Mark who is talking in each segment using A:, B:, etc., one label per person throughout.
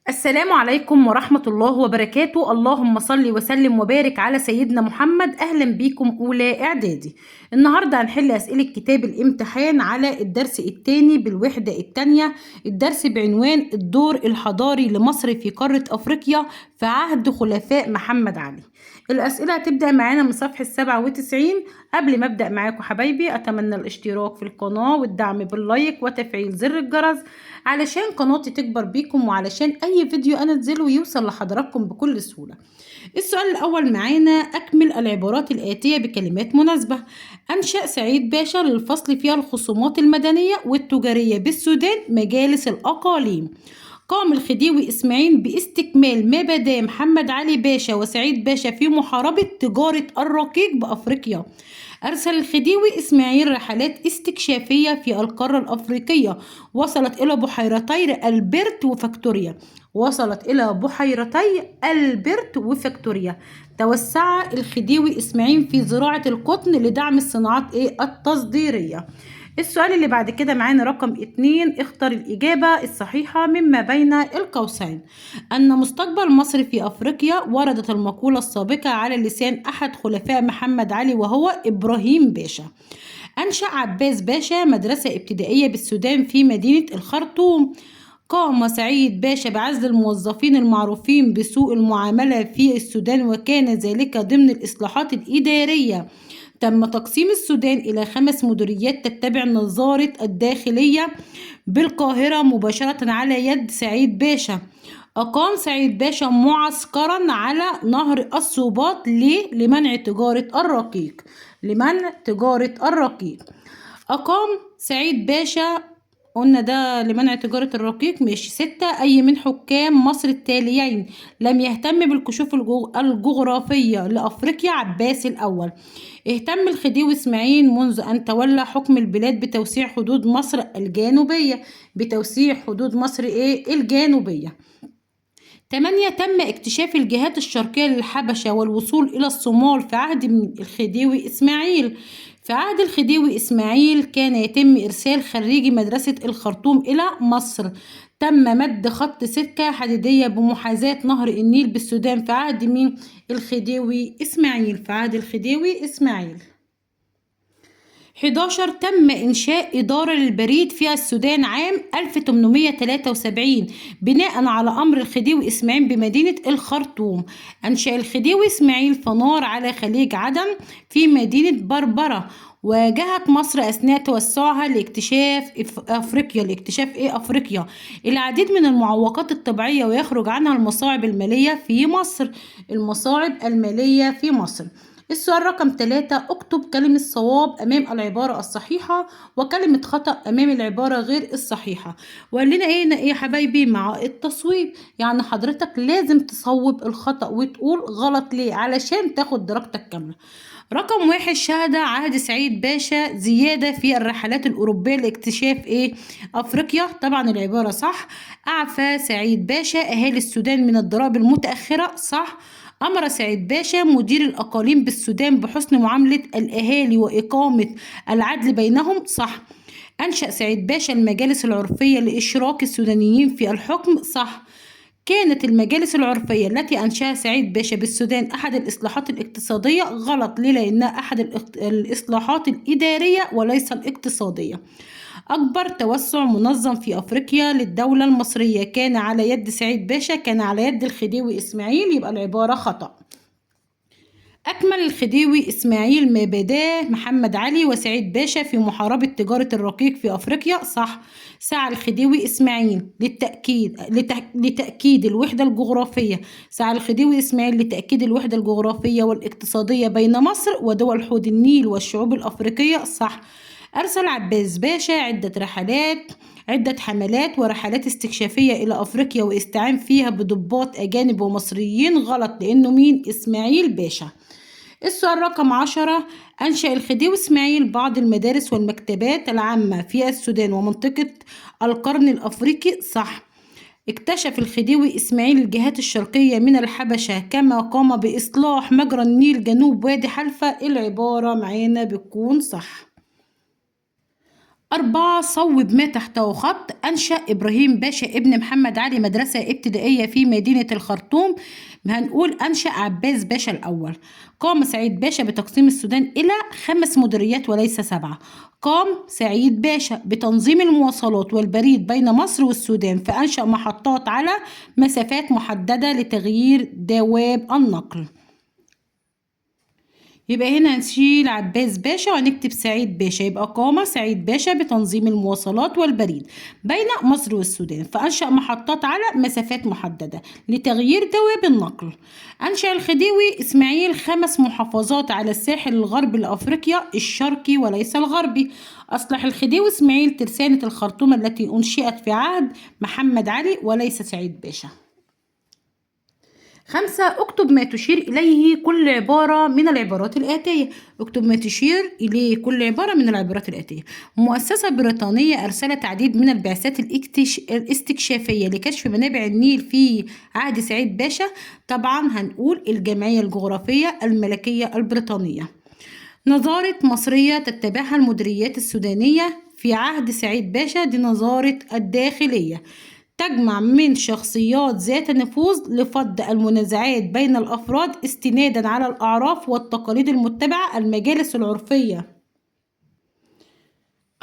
A: السلام عليكم ورحمة الله وبركاته. اللهم صل وسلم وبارك على سيدنا محمد. أهلا بيكم أولى إعدادي. النهاردة هنحل أسئلة كتاب الامتحان على الدرس الثاني بالوحدة الثانية، الدرس بعنوان الدور الحضاري لمصر في قارة أفريقيا في عهد خلفاء محمد علي. الأسئلة هتبدأ معانا من صفحة 97. قبل ما أبدأ معاكم حبايبي، أتمنى الاشتراك في القناة والدعم باللايك وتفعيل زر الجرس علشان قناتي تكبر بيكم وعلشان أي فيديو أنزله يوصل لحضراتكم بكل سهولة. السؤال الأول معانا: أكمل العبارات الآتية بكلمات مناسبة. أنشأ سعيد باشا للفصل فيها الخصومات المدنية والتجارية بالسودان مجالس الأقاليم. قام الخديوي إسماعيل باستكمال ما بداه محمد علي باشا وسعيد باشا في محاربة تجارة الرقيق بأفريقيا. أرسل الخديوي إسماعيل رحلات استكشافية في القارة الأفريقية وصلت إلى بحيرتي ألبرت وفاكتوريا. وصلت إلى بحيرتي ألبرت وفاكتوريا. توسع الخديوي إسماعيل في زراعة القطن لدعم الصناعات التصديرية. السؤال اللي بعد كده معانا رقم 2: اختر الإجابة الصحيحة مما بين القوسين. أن مستقبل مصر في أفريقيا وردت المقولة السابقة على لسان أحد خلفاء محمد علي وهو إبراهيم باشا. أنشأ عباس باشا مدرسة ابتدائية بالسودان في مدينة الخرطوم. قام سعيد باشا بعزل الموظفين المعروفين بسوء المعاملة في السودان وكان ذلك ضمن الإصلاحات الإدارية. تم تقسيم السودان إلى 5 مديريات تتبع نظارة الداخلية بالقاهرة مباشرة على يد سعيد باشا. أقام سعيد باشا معسكرا على نهر الصوباط ليه؟ لمنع تجارة الرقيق. لمنع تجارة الرقيق. أقام سعيد باشا، قلنا ده لمنع تجارة الرقيق، ماشي. 6: أي من حكام مصر التاليين لم يهتم بالكشوف الجغرافية لأفريقيا؟ عباس الأول. اهتم الخديوي إسماعيل منذ أن تولى حكم البلاد بتوسيع حدود مصر الجنوبية. بتوسيع حدود مصر إيه؟ الجنوبية. 8: تم اكتشاف الجهات الشرقية للحبشة والوصول إلى الصومال في عهد الخديوي إسماعيل. في عهد الخديوي إسماعيل كان يتم إرسال خريجي مدرسة الخرطوم إلى مصر. تم مد خط سكة حديدية بمحاذاة نهر النيل بالسودان في عهد مين؟ الخديوي إسماعيل. في عهد الخديوي إسماعيل. 11: تم إنشاء إدارة للبريد في السودان عام 1873 بناء على أمر الخديوي إسماعيل بمدينة الخرطوم. أنشأ الخديوي إسماعيل فنار على خليج عدن في مدينة بربرة. واجهت مصر أثناء توسعها لاكتشاف أفريقيا، لاكتشاف إيه؟ أفريقيا، العديد من المعوقات الطبيعية ويخرج عنها المصاعب المالية في مصر. المصاعب المالية في مصر. السؤال رقم 3: اكتب كلمة صواب أمام العبارة الصحيحة وكلمة خطأ أمام العبارة غير الصحيحة. وقال لنا إيه يا حبايبي؟ مع التصويب، يعني حضرتك لازم تصوب الخطأ وتقول غلط ليه علشان تاخد درجتك كاملة. رقم 1: شهد عهد سعيد باشا زيادة في الرحلات الأوروبية لاكتشاف إيه؟ أفريقيا. طبعا العبارة صح. أعفى سعيد باشا أهالي السودان من الضرائب المتأخرة، صح. أمر سعيد باشا مدير الأقاليم بالسودان بحسن معاملة الأهالي وإقامة العدل بينهم، صح. أنشأ سعيد باشا المجالس العرفية لإشراك السودانيين في الحكم، صح. كانت المجالس العرفية التي أنشأها سعيد باشا بالسودان أحد الإصلاحات الاقتصادية، غلط. ليه؟ لأنها أحد الإصلاحات الإدارية وليس الاقتصادية. أكبر توسع منظم في أفريقيا للدولة المصرية كان على يد سعيد باشا، كان على يد الخديوي إسماعيل، يبقى العبارة خطأ. أكمل الخديوي إسماعيل ما بداه محمد علي وسعيد باشا في محاربة تجارة الرقيق في أفريقيا، صح. سعى الخديوي إسماعيل لتأكيد الوحدة الجغرافية. سعى الخديوي إسماعيل لتأكيد الوحدة الجغرافية والاقتصادية بين مصر ودول حوض النيل والشعوب الأفريقية، صح. أرسل عباس باشا عدة حملات ورحلات استكشافية إلى أفريقيا واستعان فيها بضباط أجانب ومصريين، غلط، لأنه مين؟ إسماعيل باشا. السؤال رقم 10: أنشأ الخديوي إسماعيل بعض المدارس والمكتبات العامة في السودان ومنطقة القرن الأفريقي، صح. اكتشف الخديوي إسماعيل الجهات الشرقية من الحبشة كما قام بإصلاح مجرى النيل جنوب وادي حلفا، العبارة معانا بتكون صح. 4، صوب ما تحته خط. أنشأ إبراهيم باشا ابن محمد علي مدرسة ابتدائية في مدينة الخرطوم، هنقول أنشأ عباس باشا الأول. قام سعيد باشا بتقسيم السودان إلى 5 مديريات وليس 7. قام سعيد باشا بتنظيم المواصلات والبريد بين مصر والسودان، فأنشأ محطات على مسافات محددة لتغيير دواب النقل. يبقى هنا هنشيل عباس باشا وهنكتب سعيد باشا، يبقى قام سعيد باشا بتنظيم المواصلات والبريد بين مصر والسودان، فأنشأ محطات على مسافات محددة لتغيير دواب النقل. أنشأ الخديوي إسماعيل 5 محافظات على الساحل الغربي لأفريقيا الشرقي وليس الغربي. أصلح الخديوي إسماعيل ترسانة الخرطوم التي أنشئت في عهد محمد علي وليس سعيد باشا. 5، اكتب ما تشير إليه كل عبارة من العبارات الآتية. اكتب ما تشير إليه كل عبارة من العبارات الآتية. مؤسسة بريطانية أرسلت عديد من البعثات الاستكشافية لكشف منابع النيل في عهد سعيد باشا. طبعا هنقول الجمعية الجغرافية الملكية البريطانية. نظارة مصرية تتبعها المديريات السودانية في عهد سعيد باشا، دي نظارة الداخلية. تجمع من شخصيات ذات نفوذ لفض المنازعات بين الأفراد استنادا على الأعراف والتقاليد المتبعة، المجالس العرفية.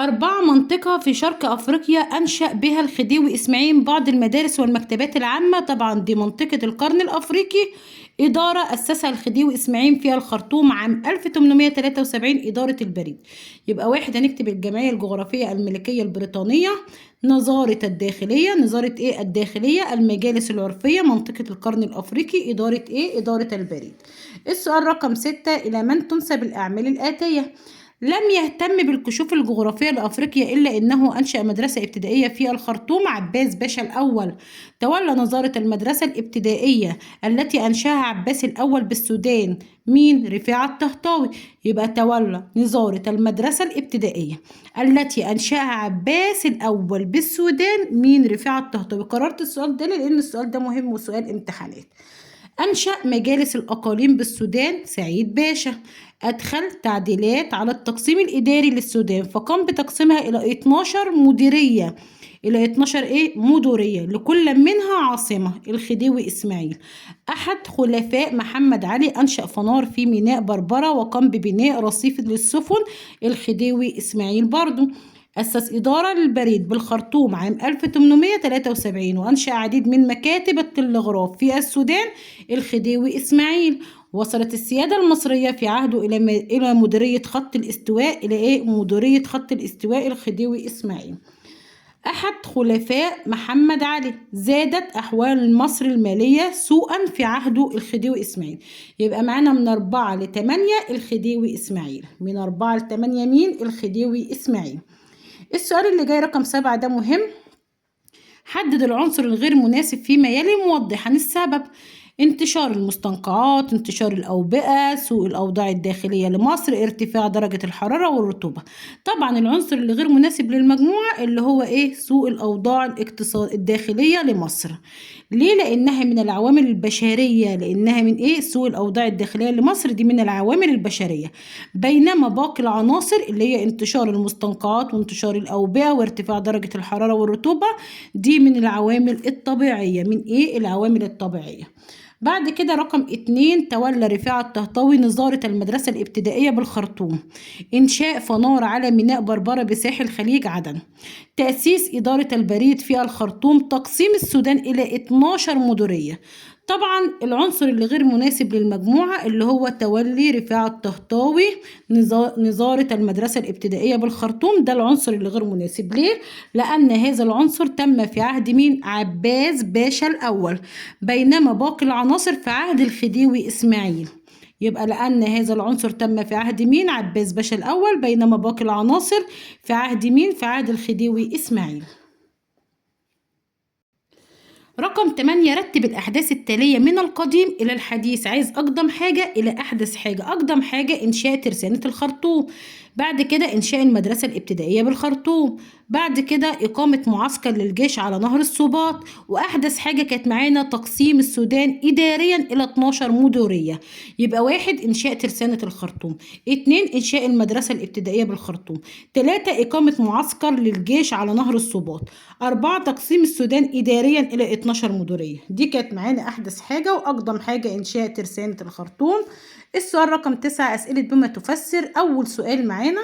A: 4، منطقة في شرق أفريقيا أنشأ بها الخديوي إسماعيل بعض المدارس والمكتبات العامة، طبعا دي منطقة القرن الأفريقي. إدارة أسسها الخديوي إسماعيل فيها الخرطوم عام 1873، إدارة البريد. يبقى 1 هنكتب الجمعية الجغرافية الملكية البريطانية، نظارة الداخلية، نظارة إيه الداخلية، المجالس العرفية، منطقة القرن الأفريقي، إدارة إيه، إدارة البريد. السؤال رقم 6، إلى من تنسب الأعمال الآتية؟ لم يهتم بالكشوف الجغرافية لأفريقيا إلا أنه أنشأ مدرسة ابتدائية في الخرطوم، عباس باشا الأول. تولى نظارة المدرسة الابتدائية التي أنشأها عباس الأول بالسودان، مين؟ رفاعة الطهطاوي. يبقى تولى نظارة المدرسة الابتدائية التي أنشأها عباس الأول بالسودان، مين؟ رفاعة الطهطاوي. قررت السؤال ده لأن السؤال ده مهم وسؤال امتحانات. أنشأ مجالس الأقاليم بالسودان، سعيد باشا. أدخل تعديلات على التقسيم الإداري للسودان، فقام بتقسيمها إلى 12 مديرية، إلى 12 إيه؟ مديرية، لكل منها عاصمة، الخديوي إسماعيل. أحد خلفاء محمد علي أنشأ فنار في ميناء بربرة وقام ببناء رصيف للسفن، الخديوي إسماعيل برضو. أسس إدارة للبريد بالخرطوم عام 1873، وأنشأ عديد من مكاتب التلغراف في السودان، الخديوي إسماعيل. وصلت السيادة المصرية في عهده إلى مديرية خط الاستواء، إلى إيه؟ مديرية خط الاستواء، الخديوي إسماعيل. أحد خلفاء محمد علي زادت أحوال مصر المالية سوءا في عهده، الخديوي إسماعيل. يبقى معانا من 4 ل8 الخديوي إسماعيل، من 4 ل8 مين؟ الخديوي إسماعيل. السؤال اللي جاي رقم 7 ده مهم. حدد العنصر الغير مناسب فيما يلي موضحا السبب. انتشار المستنقعات، انتشار الأوبئة، سوء الأوضاع الداخلية لمصر، ارتفاع درجة الحرارة والرطوبة. طبعا العنصر اللي غير مناسب للمجموعة اللي هو ايه؟ سوء الأوضاع الداخلية لمصر. ليه؟ لأنها من العوامل البشرية، لأنها من ايه؟ سوء الأوضاع الداخلية لمصر دي من العوامل البشرية، بينما باقي العناصر اللي هي انتشار المستنقعات وانتشار الأوبئة وارتفاع درجة الحرارة والرطوبة دي من العوامل الطبيعية، من ايه؟ العوامل الطبيعية. بعد كده رقم 2، تولى رفاعة الطهطاوي نظارة المدرسة الابتدائية بالخرطوم، إنشاء فنار على ميناء بربرة بساحل خليج عدن، تأسيس إدارة البريد في الخرطوم، تقسيم السودان إلى 12 مديرية. طبعا العنصر اللي غير مناسب للمجموعة اللي هو تولي رفاعة الطهطاوي نظارة المدرسة الابتدائية بالخرطوم، ده العنصر اللي غير مناسب. ليه؟ لأن هذا العنصر تم في عهد مين؟ عباس باشا الأول، بينما باقي العناصر في عهد الخديوي إسماعيل. يبقى لأن هذا العنصر تم في عهد مين؟ عباس باشا الأول، بينما باقي العناصر في عهد مين؟ في عهد الخديوي إسماعيل. رقم رقم 8 رتب الأحداث التالية من القديم إلى الحديث. عايز أقدم حاجة إلى أحدث حاجة. أقدم حاجة إنشاء ترسانة الخرطوم، بعد كده إنشاء المدرسة الابتدائية بالخرطوم، بعد كده إقامة معسكر للجيش على نهر السوباط، وأحدث حاجة كانت معانا تقسيم السودان إداريا إلى 12 مديرية. يبقى 1 إنشاء ترسانة الخرطوم، 2 إنشاء المدرسة الابتدائية بالخرطوم، 3 إقامة معسكر للجيش على نهر السوباط، 4 تقسيم السودان إداريا إلى 12 مديرية. دي كانت معانا أحدث حاجة، وأقدم حاجة إنشاء ترسانة الخرطوم. السؤال رقم 9 أسئلة بما تفسر. أول سؤال معانا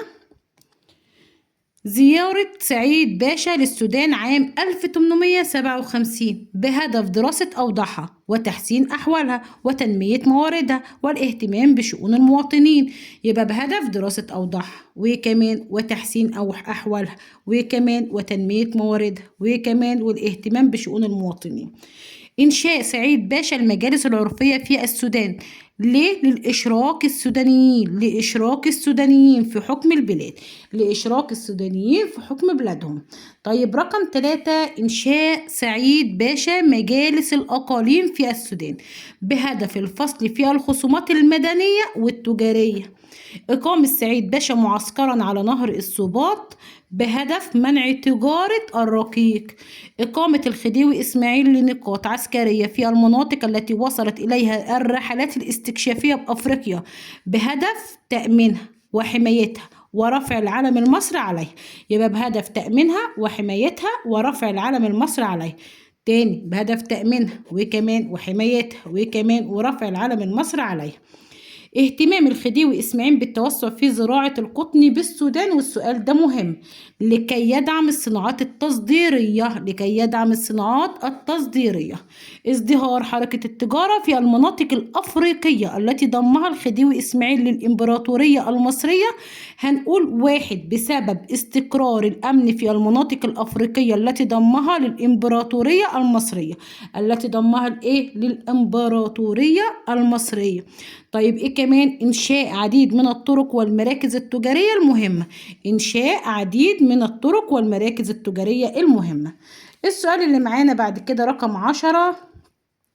A: زيارة سعيد باشا للسودان عام 1857 بهدف دراسة أوضاعها وتحسين أحوالها وتنمية مواردها والاهتمام بشؤون المواطنين. يبقى بهدف دراسة أوضاعها وكمان وتحسين أحوالها وكمان وتنمية مواردها وكمان والاهتمام بشؤون المواطنين. إنشاء سعيد باشا المجالس العرفية في السودان ليه؟ للإشراك السودانيين، لإشراك السودانيين في حكم البلاد، لإشراك السودانيين في حكم بلادهم. طيب رقم 3 إنشاء سعيد باشا مجالس الأقاليم في السودان بهدف الفصل في الخصومات المدنية والتجارية. إقامة سعيد باشا معسكرا على نهر السوباط بهدف منع تجارة الرقيق. إقامة الخديوي إسماعيل لنقاط عسكرية في المناطق التي وصلت إليها الرحلات الاستكشافية بأفريقيا بهدف تأمينها وحمايتها ورفع العلم المصري عليها. يبقى بهدف تأمينها وحمايتها ورفع العلم المصري عليها. تاني بهدف تأمينها وكمان وحمايتها وكمان ورفع العلم المصري عليها. اهتمام الخديوي إسماعيل بالتوسع في زراعة القطن بالسودان، والسؤال ده مهم، لكي يدعم الصناعات التصديرية، لكي يدعم الصناعات التصديرية. ازدهار حركة التجارة في المناطق الأفريقية التي ضمها الخديوي إسماعيل للإمبراطورية المصرية، هنقول 1 بسبب استقرار الأمن في المناطق الأفريقية التي ضمها للإمبراطورية المصرية، التي ضمها لإيه؟ للإمبراطورية المصرية. طيب إيه كمان؟ إنشاء عديد من الطرق والمراكز التجارية المهمة، إنشاء عديد من الطرق والمراكز التجارية المهمة. السؤال اللي معانا بعد كده رقم 10.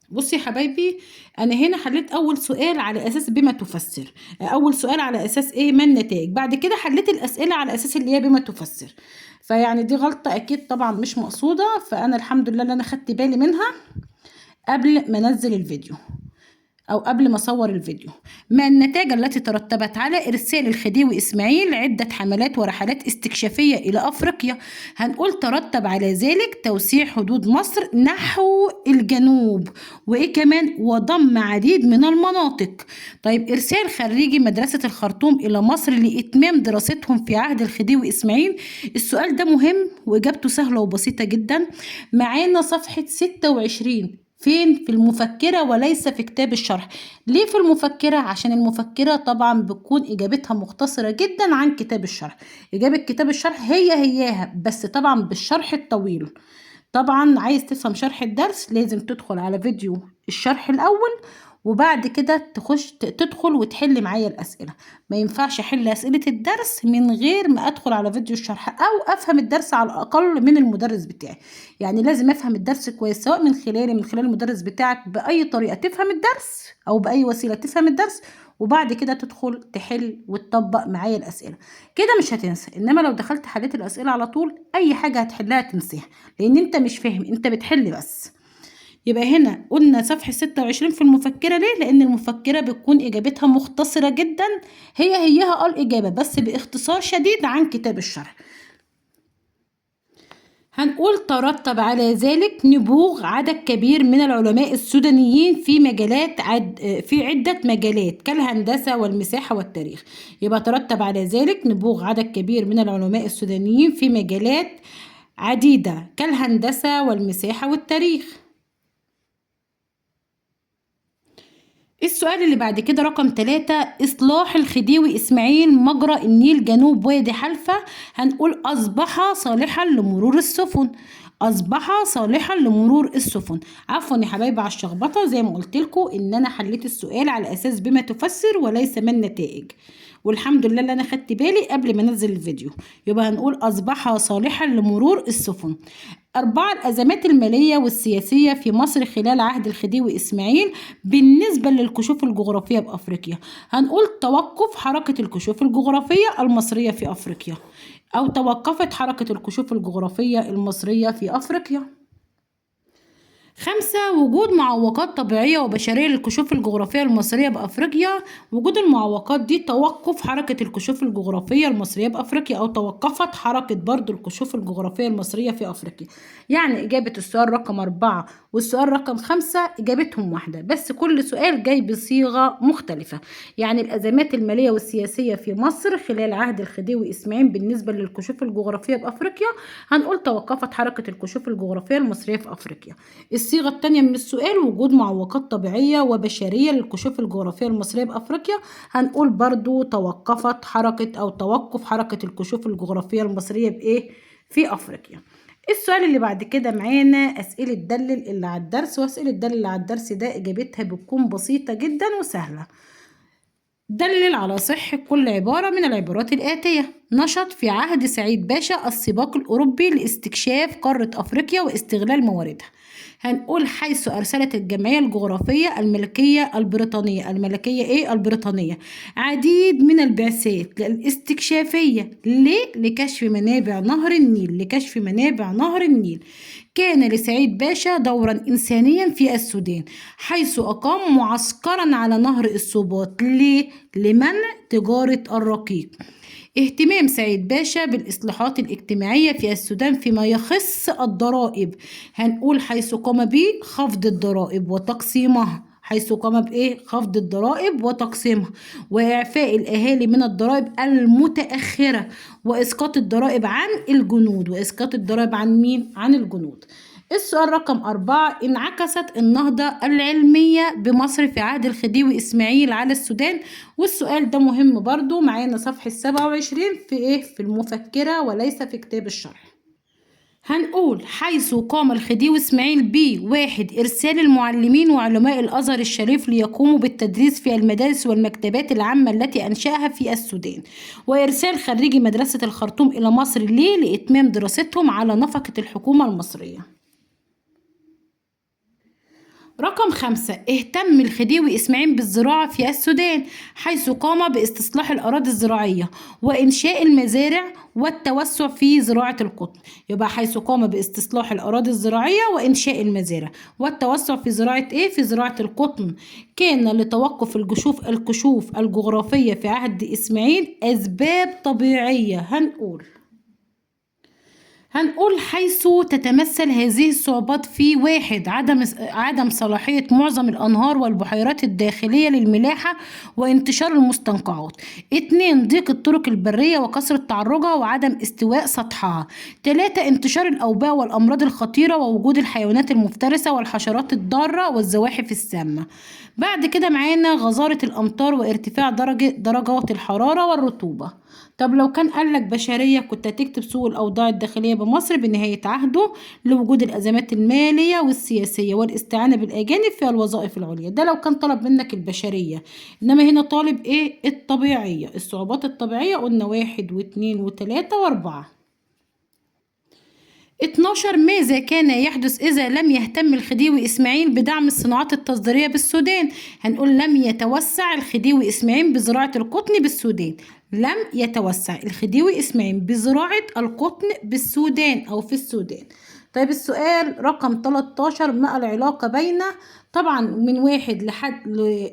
A: بصي يا حبايبي، أنا هنا حليت أول سؤال على أساس بما تفسر، أول سؤال على أساس إيه؟ ما النتائج. بعد كده حليت الأسئلة على أساس اللي هي بما تفسر، فيعني دي غلطة أكيد طبعا مش مقصودة، فأنا الحمد لله اللي أنا خدت بالي منها قبل ما أنزل الفيديو أو قبل ما أصور الفيديو. ما النتائج التي ترتبت على إرسال الخديوي إسماعيل عدة حملات ورحلات استكشافية إلى أفريقيا؟ هنقول ترتب على ذلك توسيع حدود مصر نحو الجنوب، وإيه كمان؟ وضم عديد من المناطق. طيب إرسال خريجي مدرسة الخرطوم إلى مصر لإتمام دراستهم في عهد الخديوي إسماعيل. السؤال ده مهم وإجابته سهلة وبسيطة جدا. معانا صفحة 26 فين؟ في المفكرة وليس في كتاب الشرح. ليه في المفكرة؟ عشان المفكرة طبعا بتكون إجابتها مختصرة جدا عن كتاب الشرح. إجابة كتاب الشرح هي هياها، بس طبعا بالشرح الطويل. طبعا عايز تفهم شرح الدرس لازم تدخل على فيديو الشرح الأول، وبعد كده تدخل وتحل معايا الأسئلة. ما ينفعش أحل أسئلة الدرس من غير ما أدخل على فيديو الشرح أو أفهم الدرس على الأقل من المدرس بتاعي. يعني لازم أفهم الدرس كويس، سواء من خلالي من خلال المدرس بتاعك، بأي طريقة تفهم الدرس أو بأي وسيلة تفهم الدرس، وبعد كده تدخل تحل وتطبق معايا الأسئلة. كده مش هتنسى. إنما لو دخلت حليت الأسئلة على طول أي حاجة هتحلها تنساها، لأن أنت مش فاهم، أنت بتحل بس. يبقى هنا قلنا صفحة 26 في المفكرة. ليه؟ لأن المفكرة بتكون إجابتها مختصرة جدا، هي هيها الإجابة بس باختصار شديد عن كتاب الشرح. هنقول ترتب على ذلك نبوغ عدد كبير من العلماء السودانيين في مجالات في عدة مجالات كالهندسة والمساحة والتاريخ. يبقى ترتب على ذلك نبوغ عدد كبير من العلماء السودانيين في مجالات عديدة كالهندسة والمساحة والتاريخ. السؤال اللي بعد كده رقم 3 إصلاح الخديوي إسماعيل مجرى النيل جنوب وادي حلفة. هنقول أصبح صالحا لمرور السفن، أصبح صالحا لمرور السفن. عفوا يا حبايبي على الشخبطة، زي ما قلت لكم إن أنا حليت السؤال على أساس بما تفسر وليس ما النتائج، والحمد لله اللي انا خدت بالي قبل ما انزل الفيديو. يبقى هنقول اصبح صالحا لمرور السفن. 4، الأزمات المالية والسياسية في مصر خلال عهد الخديوي إسماعيل بالنسبة للكشوف الجغرافية بأفريقيا. هنقول توقف حركة الكشوف الجغرافية المصرية في أفريقيا، أو توقفت حركة الكشوف الجغرافية المصرية في أفريقيا. 5، وجود معوقات طبيعية وبشرية للكشوف الجغرافية المصرية بأفريقيا. وجود المعوقات دي توقف حركة الكشوف الجغرافية المصرية بأفريقيا، أو توقفت حركة برضو الكشوف الجغرافية المصرية في أفريقيا. يعني إجابة السؤال رقم 4 والسؤال رقم 5 إجابتهم واحدة، بس كل سؤال جاي بصيغة مختلفة. يعني الأزمات المالية والسياسية في مصر خلال عهد الخديوي إسماعيل بالنسبة للكشوف الجغرافية بأفريقيا، هنقول توقفت حركة الكشوف الجغرافية المصرية في أفريقيا. الصيغة التانية من السؤال وجود معوقات طبيعية وبشرية للكشوف الجغرافية المصرية بأفريقيا، هنقول برضو توقفت حركة أو توقف حركة الكشوف الجغرافية المصرية بإيه؟ في أفريقيا. السؤال اللي بعد كده معانا أسئلة دلل اللي على الدرس، وأسئلة دلل اللي على الدرس ده إجابتها بتكون بسيطة جدا وسهلة. دلل على صحة كل عبارة من العبارات الآتية. نشط في عهد سعيد باشا السباق الأوروبي لاستكشاف قارة أفريقيا واستغلال مواردها. هنقول حيث أرسلت الجمعية الجغرافية الملكية البريطانية، الملكية إيه؟ البريطانية، عديد من البعثات الاستكشافية ليه؟ لكشف منابع نهر النيل، لكشف منابع نهر النيل. كان لسعيد باشا دورا إنسانيا في السودان حيث أقام معسكرا على نهر السوباط. ليه؟ لمنع تجارة الرقيق. اهتمام سعيد باشا بالإصلاحات الاجتماعية في السودان فيما يخص الضرائب. هنقول حيث قام به خفض الضرائب وتقسيمها، حيث قام بإيه؟ خفض الضرائب وتقسيمها، وإعفاء الأهالي من الضرائب المتأخرة، وإسقاط الضرائب عن الجنود. وإسقاط الضرائب عن مين؟ عن الجنود. السؤال رقم 4، انعكست النهضة العلمية بمصر في عهد الخديوي إسماعيل على السودان. والسؤال ده مهم برضو، معانا صفحة 27 في إيه؟ في المفكرة وليس في كتاب الشرح. هنقول حيث قام الخديوي إسماعيل ب 1 إرسال المعلمين وعلماء الأزهر الشريف ليقوموا بالتدريس في المدارس والمكتبات العامة التي أنشأها في السودان، وإرسال خريجي مدرسة الخرطوم إلى مصر ليه؟ لإتمام دراستهم على نفقة الحكومة المصرية. رقم 5، اهتم الخديوي إسماعيل بالزراعة في السودان حيث قام باستصلاح الأراضي الزراعية وإنشاء المزارع والتوسع في زراعة القطن. يبقى حيث قام باستصلاح الأراضي الزراعية وإنشاء المزارع والتوسع في زراعة إيه؟ في زراعة القطن. كان لتوقف الكشوف الجغرافية في عهد إسماعيل أسباب طبيعية. هنقول حيث تتمثل هذه الصعوبات في 1 عدم صلاحية معظم الأنهار والبحيرات الداخلية للملاحة وانتشار المستنقعات، 2 ضيق الطرق البرية وكثرة تعرجها وعدم استواء سطحها، 3 انتشار الأوباء والأمراض الخطيرة ووجود الحيوانات المفترسة والحشرات الضارة والزواحف السامة. بعد كده معانا غزارة الأمطار وارتفاع درجات الحرارة والرطوبة. طب لو كان قالك بشرية كنت هتكتب سوء الأوضاع الداخلية بمصر بنهاية عهده لوجود الأزمات المالية والسياسية والاستعانة بالأجانب في الوظائف العليا. ده لو كان طلب منك البشرية، إنما هنا طالب إيه؟ الطبيعية، الصعوبات الطبيعية. قلنا 1 و2 و3 و4. 12 ماذا كان يحدث إذا لم يهتم الخديوي إسماعيل بدعم الصناعات التصديرية بالسودان؟ هنقول لم يتوسع الخديوي إسماعيل بزراعة القطن بالسودان. لم يتوسع الخديوي إسماعيل بزراعة القطن بالسودان أو في السودان. طيب السؤال رقم 13، ما العلاقة بين، طبعا من 1 لحد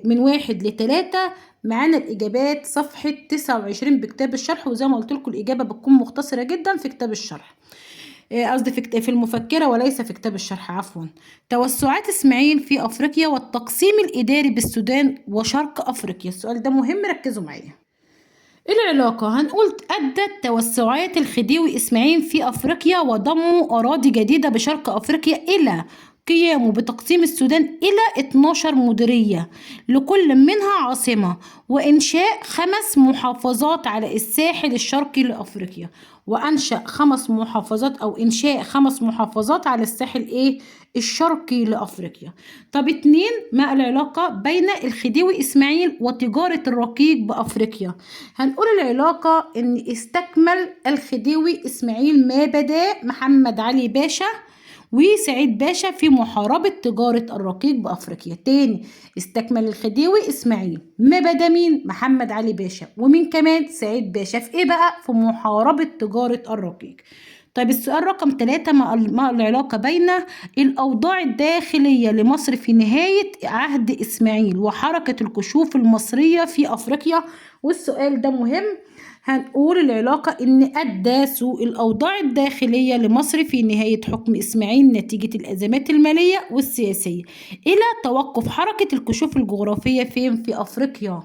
A: من 1 ل3 معانا الإجابات صفحة 29 بكتاب الشرح، وزي ما قلت لكم الإجابة بتكون مختصرة جدا في كتاب الشرح، قصدي في المفكرة وليس في كتاب الشرح عفوا. توسعات إسماعيل في أفريقيا والتقسيم الإداري بالسودان وشرق أفريقيا. السؤال ده مهم، ركزوا معايا. العلاقة هنقول أدت توسعات الخديوي إسماعيل في أفريقيا وضموا أراضي جديدة بشرق أفريقيا إلى قيامه بتقسيم السودان إلى 12 مديرية لكل منها عاصمة، وإنشاء 5 محافظات على الساحل الشرقي لأفريقيا. وأنشأ 5 محافظات أو إنشاء 5 محافظات على الساحل إيه؟ الشرقي لأفريقيا. طب 2، ما العلاقة بين الخديوي إسماعيل وتجارة الرقيق بأفريقيا؟ هنقول العلاقة إن استكمل الخديوي إسماعيل ما بدأ محمد علي باشا وسعيد باشا في محاربة تجارة الرقيق بأفريقيا. تاني، استكمل الخديوي إسماعيل ما بدأ مين؟ محمد علي باشا، ومين كمان؟ سعيد باشا، في إيه بقى؟ في محاربة تجارة الرقيق. طيب السؤال رقم 3، ما العلاقة بين الأوضاع الداخلية لمصر في نهاية عهد إسماعيل وحركة الكشوف المصرية في أفريقيا؟ والسؤال ده مهم. هنقول العلاقة إن أدى سوء الأوضاع الداخلية لمصر في نهاية حكم إسماعيل نتيجة الأزمات المالية والسياسية إلى توقف حركة الكشوف الجغرافية فين؟ في أفريقيا.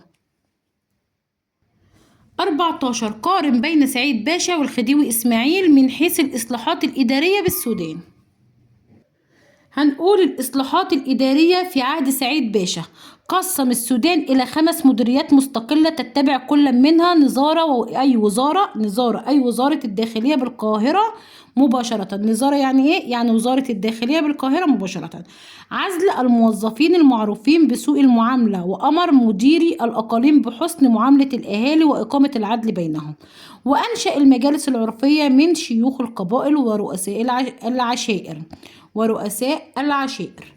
A: 14، قارن بين سعيد باشا والخديوي إسماعيل من حيث الإصلاحات الإدارية بالسودان. هنقول الإصلاحات الإدارية في عهد سعيد باشا قسم السودان إلى 5 مديريات مستقلة تتبع كل منها نظارة أي وزارة، نظارة أي وزارة الداخلية بالقاهرة مباشرة. نظارة يعني إيه؟ يعني وزارة الداخلية بالقاهرة مباشرة. عزل الموظفين المعروفين بسوء المعاملة، وأمر مديري الأقاليم بحسن معاملة الأهالي وإقامة العدل بينهم، وأنشأ المجالس العرفية من شيوخ القبائل ورؤساء العشائر.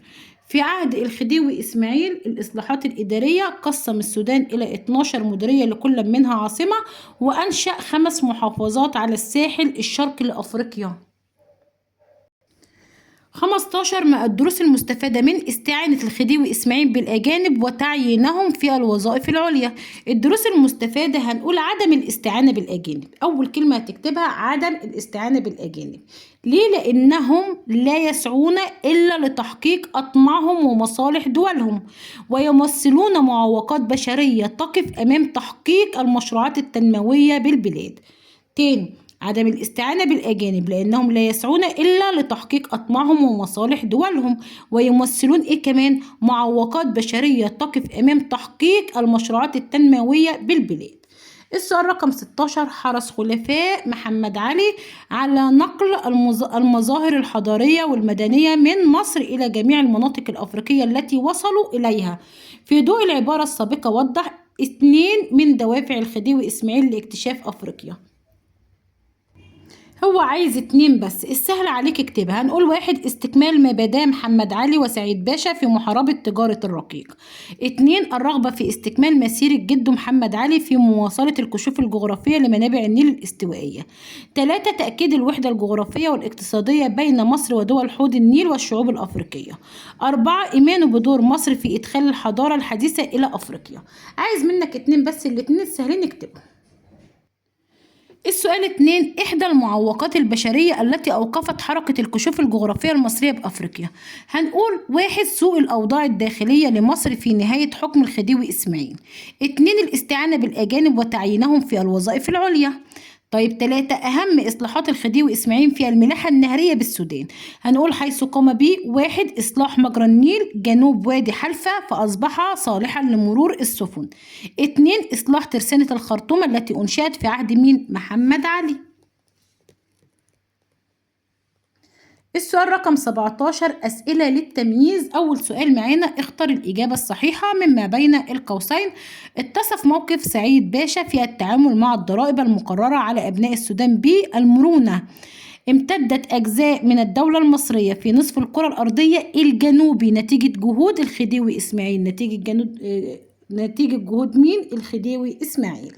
A: في عهد الخديوي إسماعيل الإصلاحات الإدارية قسم السودان إلى 12 مديرية لكل منها عاصمة، وأنشأ 5 محافظات على الساحل الشرقي لأفريقيا. 15، ما الدروس المستفادة من استعانة الخديوي إسماعيل بالأجانب وتعيينهم في الوظائف العليا؟ الدروس المستفادة هنقول عدم الاستعانة بالأجانب. أول كلمة هتكتبها عدم الاستعانة بالأجانب. ليه؟ لأنهم لا يسعون إلا لتحقيق أطماعهم ومصالح دولهم، ويمثلون معوقات بشرية تقف أمام تحقيق المشروعات التنموية بالبلاد. تاني، عدم الاستعانة بالأجانب لأنهم لا يسعون إلا لتحقيق أطماعهم ومصالح دولهم، ويمثلون إيه كمان؟ معوقات بشرية تقف أمام تحقيق المشروعات التنموية بالبلاد. السؤال رقم 16، حرص خلفاء محمد علي على نقل المظاهر الحضارية والمدنية من مصر إلى جميع المناطق الأفريقية التي وصلوا إليها. في ضوء العبارة السابقة وضح 2 من دوافع الخديوي إسماعيل لاكتشاف أفريقيا. هو عايز 2 بس، السهل عليك اكتبها. هنقول 1، استكمال ما بداه محمد علي وسعيد باشا في محاربة تجارة الرقيق. 2، الرغبة في استكمال مسيرة جده محمد علي في مواصلة الكشوف الجغرافية لمنابع النيل الاستوائية. 3، تأكيد الوحدة الجغرافية والاقتصادية بين مصر ودول حوض النيل والشعوب الأفريقية. 4، إيمانه بدور مصر في إدخال الحضارة الحديثة إلى أفريقيا. عايز منك 2 بس، الاتنين السهلين اكتبهم. السؤال 2، إحدى المعوقات البشرية التي أوقفت حركة الكشوف الجغرافية المصرية بأفريقيا. هنقول 1، سوء الأوضاع الداخلية لمصر في نهاية حكم الخديوي إسماعيل. 2، الاستعانة بالأجانب وتعيينهم في الوظائف العليا. طيب 3، أهم إصلاحات الخديوي إسماعيل في الملاحة النهرية بالسودان. هنقول حيث قام به 1، إصلاح مجرى النيل جنوب وادي حلفة فأصبح صالحا لمرور السفن. 2، إصلاح ترسانة الخرطوم التي أنشأت في عهد مين؟ محمد علي. السؤال رقم 17، أسئلة للتمييز. أول سؤال معانا، اختر الإجابة الصحيحة مما بين القوسين. اتصف موقف سعيد باشا في التعامل مع الضرائب المقررة على أبناء السودان بالمرونة. امتدت أجزاء من الدولة المصرية في نصف الكرة الأرضية الجنوبي نتيجة جهود الخديوي إسماعيل. نتيجة جهود مين؟ الخديوي إسماعيل.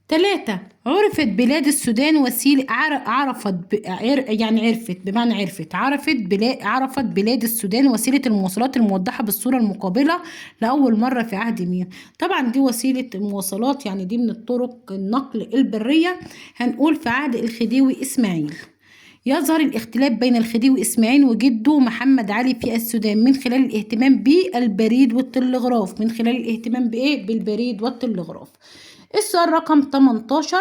A: 3، عرفت بلاد السودان وسيلة عرفت يعني عرفت بمعنى عرفت عرفت بلاد عرفت بلاد السودان وسيلة المواصلات الموضحة بالصورة المقابلة لأول مرة في عهد مين؟ طبعا دي وسيلة المواصلات، يعني دي من الطرق النقل البرية. هنقول في عهد الخديوي إسماعيل. يظهر الاختلاف بين الخديوي إسماعيل وجده محمد علي في السودان من خلال الاهتمام بالبريد والتلغراف. من خلال الاهتمام بإيه؟ بالبريد والتلغراف. السؤال رقم 18،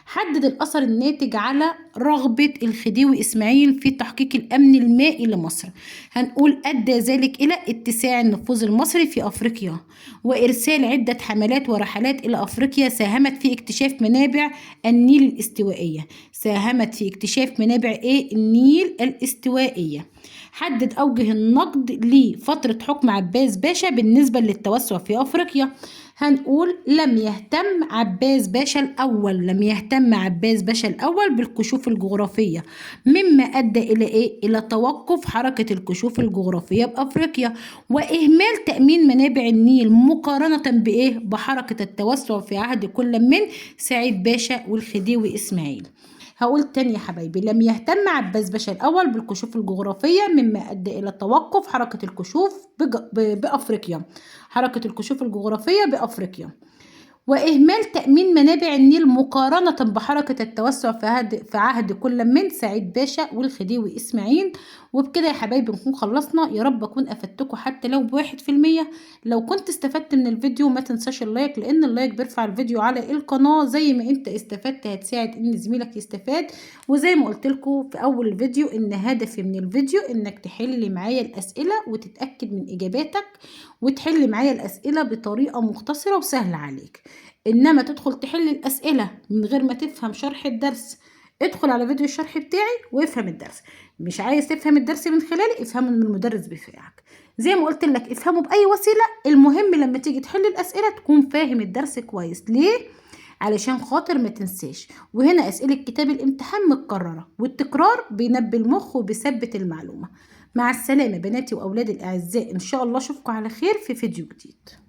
A: حدد الأثر الناتج على رغبة الخديوي إسماعيل في تحقيق الأمن المائي لمصر. هنقول أدى ذلك إلى اتساع النفوذ المصري في أفريقيا وإرسال عدة حملات ورحلات إلى أفريقيا ساهمت في اكتشاف منابع النيل الاستوائية. ساهمت في اكتشاف منابع إيه؟ النيل الاستوائية. حدد أوجه النقد لفترة حكم عباس باشا بالنسبة للتوسع في أفريقيا. هنقول لم يهتم عباس باشا الأول، لم يهتم عباس باشا الأول بالكشوف الجغرافية، مما أدى إلى إيه؟ إلى توقف حركة الكشوف الجغرافية بأفريقيا وإهمال تأمين منابع النيل مقارنة بإيه؟ بحركة التوسع في عهد كل من سعيد باشا والخديوي إسماعيل. هقول تاني يا حبايبي، لم يهتم عباس باشا الأول بالكشوف الجغرافية مما أدى إلى توقف حركة الكشوف بأفريقيا، حركة الكشوف الجغرافية بأفريقيا، وإهمال تأمين منابع النيل مقارنة بحركة التوسع في عهد كل من سعيد باشا والخديوي إسماعيل. وبكده يا حبايبي نكون خلصنا. يا رب أكون أفدتكم حتى لو ب1%. لو كنت استفدت من الفيديو ما تنساش ال like، لأن ال like بيرفع الفيديو على القناة. زي ما أنت استفدت هتساعد إن زميلك يستفاد. وزي ما قلت لكم في أول الفيديو إن هدفي من الفيديو إنك تحل معايا الأسئلة وتتأكد من إجاباتك، وتحل معايا الأسئلة بطريقة مختصرة وسهلة عليك. إنما تدخل تحل الأسئلة من غير ما تفهم شرح الدرس، ادخل على فيديو الشرح بتاعي وافهم الدرس. مش عايز تفهم الدرس من خلالي، افهمه من المدرس بتاعك. زي ما قلت لك افهمه بأي وسيلة، المهم لما تيجي تحل الأسئلة تكون فاهم الدرس كويس. ليه؟ علشان خاطر ما تنساش. وهنا أسئلة كتاب الامتحان متكررة، والتكرار بينبي المخ وبيثبت المعلومة. مع السلامة بناتي وأولادي الأعزاء، إن شاء الله أشوفكم على خير في فيديو جديد.